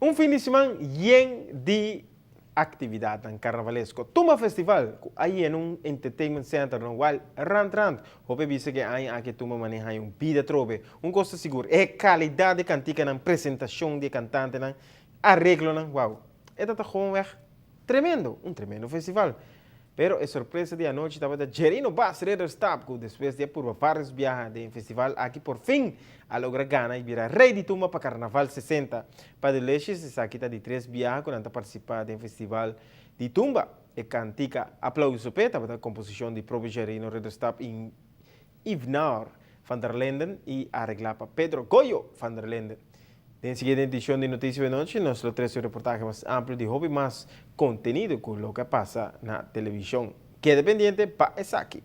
Un fin di siman yen di actividadnan carnavalesco. Tumba Festival cu a yena un entertainment center no wal rand rand. Hopi bisa cu e aña aki Tumba maneha un bida trobe. Un cos ta sigur, e calidad di canticanan, presentacion di e cantantenan, areglonan, wow. E ta ta gewoonweg tremendo, un tremendo festival. Pero e sorpresa di anochi tabata Jerino Bas Ridderstap cu despues di a purba varios biaha den e festival aki por fin a logra gana y bira Rey di Tumba pa Carnaval 60. Pa Delicious esaki ta di tres biaha cu nan ta participa den festival di Tumba. E cantica Aplauso P'e tabata composicion di propio Jerino Ridderstap y Ivnaur van der Linden y aregla pa Pedro Goyo van der Linden. Den siguiente edicion di Noticia Be Nochi nos lo trece un reportahe mas amplio di hopi mas contenido cu loke a pasa na television. Keda pendiente pa esaki.